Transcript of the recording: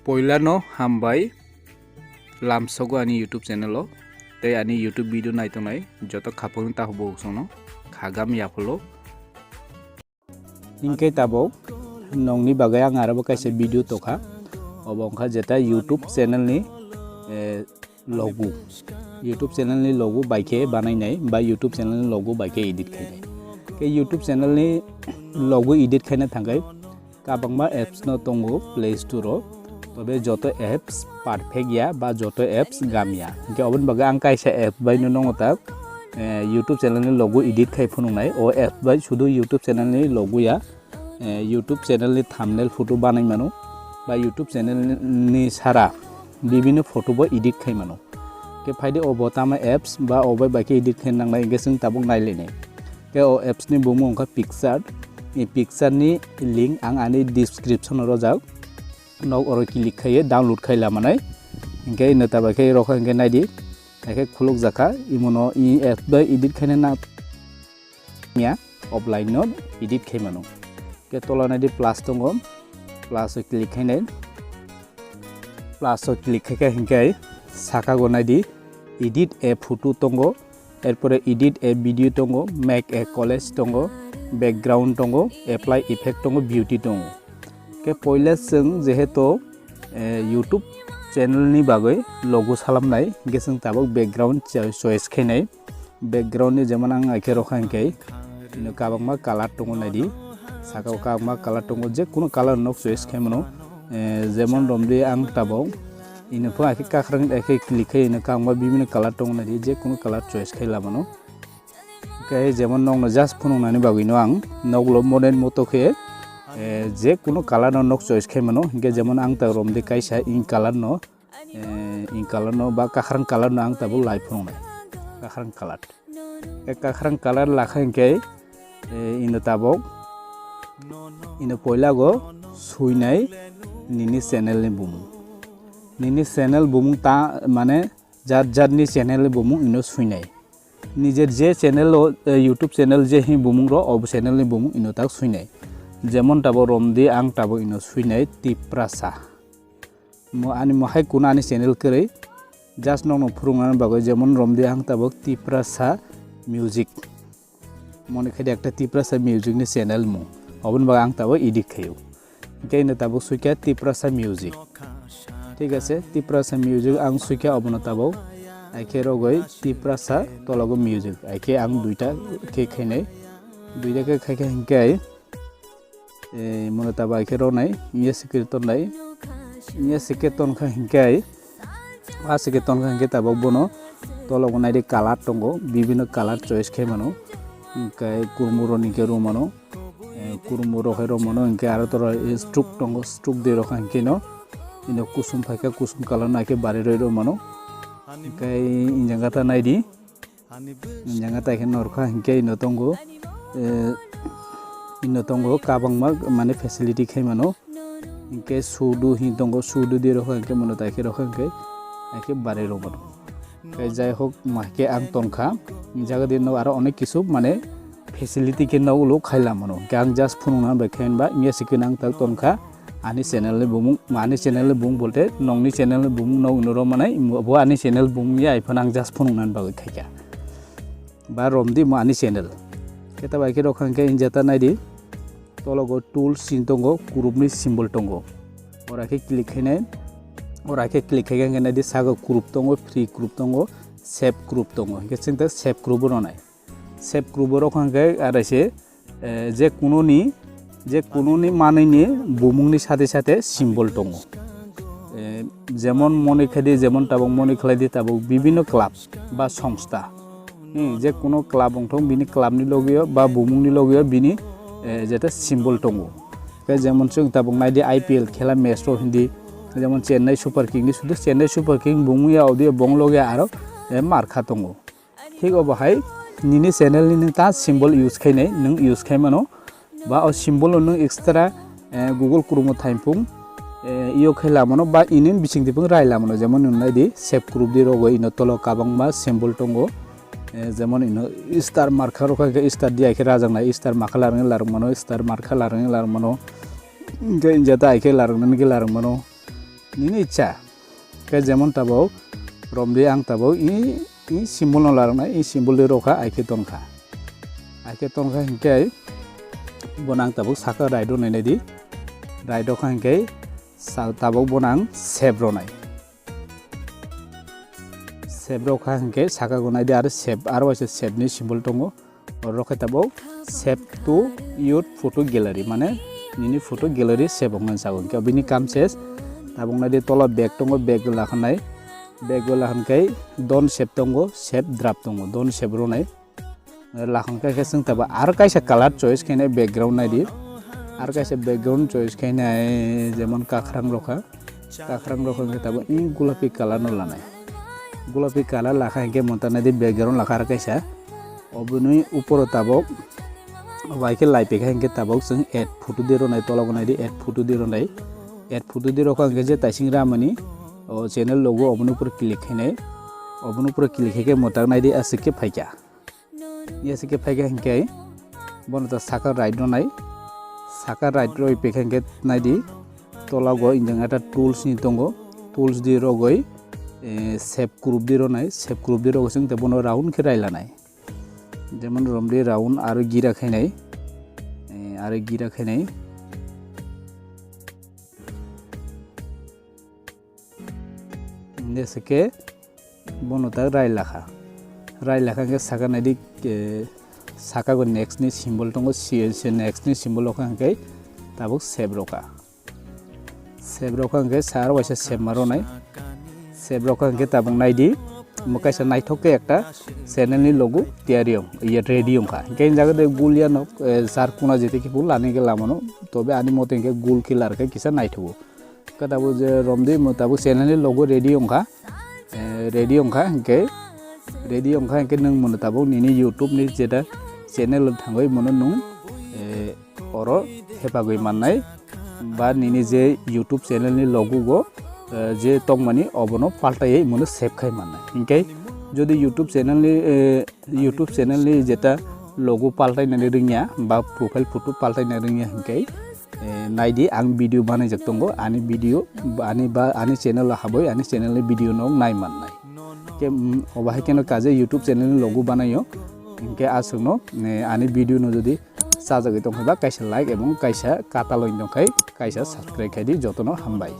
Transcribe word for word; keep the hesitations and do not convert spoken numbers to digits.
Poilano hambai lamsogo ani YouTube channel o, tei ani YouTube video naitongnai joto khapangni takhuk bukhuk songno khagam yaphalo. Hinkhe tabuk nongni bagwi ang aro bo kaisa video tokha, obo wngkha jeta YouTube channel ni, eh, logo. YouTube channel ni logo bai khe banainai ba YouTube channel ni logo bai khe edit khainai. Khe YouTube channel ni logo edit khaina thangkhai kabangma apps no tongo Play Store o. Tobe joto apps perfect ya ba joto apps gam ya. Hinkhe oboni bagwi ang kaisa app bai no nongo ta, eh, YouTube channel ni logo edit khai phunuknai. O app bai sudu YouTube channel ni logo ya, eh, YouTube channel ni thumbnail photo banai mano ba YouTube channel ni sara bibinno photo bo edit khai mano. Khe phaidi o bo tama apps ba o bai bai khe edit khai nangnai hinkhe chwng tabuk nailainai. Khe o apps ni bumung wngkha Picture. I Picture ni link ang ani description o rojak. Nok oro click khai download khai lamanai. Hinkhe ino tabai khe rokha hinkhe naidi. Hai khe khuluk jakha. Imono i apps bai edit khaina na ya offline no edit khai mano. Khe tola naidi plus tongo. Plus o click khainai. Plus o click khaikha hinkhe saka go naidi edit a photo tongo, erpore edit a video tongo, make a collage tongo, background tongo, apply effect tongo, beauty tongo. Khe poila chwng jehetu, eh, YouTube channel ni bagwi logo salamnai, hinkhe chwng tabuk background cho-, choice khainai. Background ni jemon ang hai khe rokha hinkhe ino kabangma color tongo naidi, saka o kabangma color tongo, je kuno color nok choice khai mano, eh, jemon romdi ang tabuk ino pho hai khe kakrang hai khe click khai ino kabangma bibinno color tongo naidi, je kuno color choice khai lamano. Khe jemon nokno just phunuknani bagwino ang noklo modern moto khe, eh, je kuno color no nok choice khai mano, hinkhe jemon ang ta romdi kaisa ink color no, eh, ink color no ba kakrang color no ang tabuk lai phunuknai, kakrang color. E kakrang color lakha hinkhe, eh, ino tabuk, ino poila go suinai nini channel ni bumung. Nini channel bumung ta mane jat jat ni channel ni bumung ino suinai. Nijer je channel o, eh, YouTube channel je hi bumung ro, obo channel ni bumung ino tak suinai. Jemon tabuk romdi ang tabuk ino suinai Tiprasa. Mo ani mo hai kuno ani channel kwrwi, just nokno phurungnani bagwi, jemon romdi ang tabuk Tiprasa Music. Mone khai di ekta Tiprasa Music ni channel mung. Oboni bagwi ang tabuk edit khaio. Hinkhe ino tabuk suikha Tiprasa Music. Thik ase, Tiprasa Music ang suikha obono tabuk. Hai khe rogwi Tiprasa tologo Music. Hai khe ang duita khe khainai. Duita khe khaikha hinkhe Eh, mono ta bai khe rwnai, wngya se khe tonlai, wngya se khe tonkha hinkhe, a se khe tonkha hinkhe tabuk bono tolo bo naidi colour tongo, bibinno colour choice khe mano, hinkhe kurmo roni khe rw mano, eh, kurmo rok hai rw mano, hinkhe aro tora, eh, stroke tongo, stroke de rok hinkhe no, ino kusom phaikha, kusom colour no haikhe bari rwi rw mano, hinkhe injanga ta naidi. Janga tai khe norkha hinkhe ino tongo, eh, ino tongo kabangma mane facility khe mano. Hinkhe sudu hin tongo, sudu di rokha hinkhe mono tai khe rokha hinkhe, tai khe barwi rok mano. Hinkhe jai hok ma khe ang tongkha, jaga di no aro onek kisu mane facility khe no ulo khaila mano. Hinkhe ang just phunukna bai khe hinba, wngya se khe nang tak tongkha. Ani channel ni bumung, ani channel ni bumung bolte nongni channel ni bumung no ino rw manai, bo ani channel bumung ya, iphano ang just phunuknani bagwi khaikha. Ba romdi mo ani channel. Khe ta bai khe rokha hinkhe injata naidi. Tologo tools sin tongo, kurupni symbol tongo. Ora khe click khainai. Ora khe click khaikha hinkhe naidi sago kurup tongo, free kurup tongo, save kurup tongo. Hinkhe chwng ta save kurup bo rwnai. Save kurup bo rokha hinkhe aro se, eh, je kunoni, je kunoni manwini bumungni sate sate symbol tongo. Eh, jemon mone khaidi, jemon tabuk mone khlaidi tabuk bibinno club ba songstha. Hmm, je kuno club wngthok bini clubni logio ba bumungni logio bini, eh, jeta symbol tongo. Khe jemon chwng tabuk naidi I P L khela match rok hindi, jemon Chennai Super King ni sudu Chennai Super King bumung ya audio bong loge aro, eh, markha tongo. Thik obo hai nini channel ni nwng ta symbol use khainai, nwng use khai mano. Ba o symbol no nwng extra, eh, Google Chrome o thaiphung, eh, iyo khai lamano ba ini bising tipung rai lamano. Jemon nwng nai di save group di rogo ino tolo kabangma symbol tongo. Eh, jemon ino star markha rok khe star di ai khe rajak nai, star makha larang larang mano, star markha larang larang mano. Hinkhe injata ai khe larang nani khe larang mano. nini icha. Khe jemon tabuk romdi ang tabuk i, i symbol no laroknai, i symbol di rokha, aike tonkha. Aike tonkha hinkhe bono ang tabuk saka right o nainai di. Right o kha hinkhe sa-, tabuk bono ang save ronai. Save rokha hinkhe saka go naidi aro save, aro waisa save ni symbol tongo. Oro khe tabuk save to your photo gallery, mane nini photo gallery save wngmani sago. Hinkhe bini kam ses. Tabuk naidi tola back tongo, back lakhanai. Back o lakhan khe don't save tongo, save draft tongo, don't save ronai. Lakhan khe khe chwng tabuk aro kaisa color choice khainai background naidi. Aro kaisa background choice khainai jemon kakrang rokha. Kakrang rokha hinkhe tabuk i gulapi color no lanai. Gulapi color lakha hinkhe monta naidi background lakha aro kaisa. Oboni uporo tabuk, obo hai khe lai pekha hinkhe tabuk chwng add photo di ronai, tola go naidi add photo di ronai. Add photo di rokha hinkhe je taising ramani o channel logo oboni upor click khainai. Oboni upor click khaikhe mwtak naidi aswk khe phaikha. Aswk khe phaikha hinkhe bono ta saka right ronai. Saka right roi pekha hinkhe naidi tola go injang eta tools ni tongo. Tools di rogoi, eh, save group di ronai. Save group di rogoi chwng tei bono round khe rai lanai. Jemon romdi round aro gira khainai, eh, aro gira khainai. Jese khe bono ta rai lakha. Rai lakha khe saka naidi, eh, saka go next ni symbol tongo, si, si next ni symbol rokha hinkhe tabuk save rokha. Save rokha hinkhe sa aro waisa save ma ronai. Save rokha hinkhe tabuk naidi. Omo kaisa naithok khe ekta channel ni logo tiyari wng, iya ready wngkha. Hinkhe jaga de gul yano, eh, sar kuna jete kiphil lani khe lamano. Tobe ani mote hinkhe gul khe lar khe kisa naithogo. Khe tabuk je romdi mo tabuk channel ni logo ready wngkha. Eh, ready wngkha hinkhe, ready wngkha hinkhe nwng mono tabuk nini YouTube ni jeta channel o thangwi mono nwng, eh, oro hepagwi mannai ba nini je YouTube channel ni logo go, eh, je tongmani obono paltaiwi mono save khai mannai. Hinkhe jodi YouTube channel ni, eh, YouTube channel ni jeta logo paltainani rwngya ba profile photo paltaina rwngya hinkhe, eh, naidi ang video banaijak tongo, ani video, ani ba, ani channel o habwi ani channel ni video no nai mannai. Khe, mm, obo hai kheno kaje YouTube channel ni logo banaio, hinkhe aswkno, eh, ani video no jodi chajagwi tongkha ba kaisa like ebong kaisa kataloi tongkhai kaisa subscribe khaidi, jotono hambai.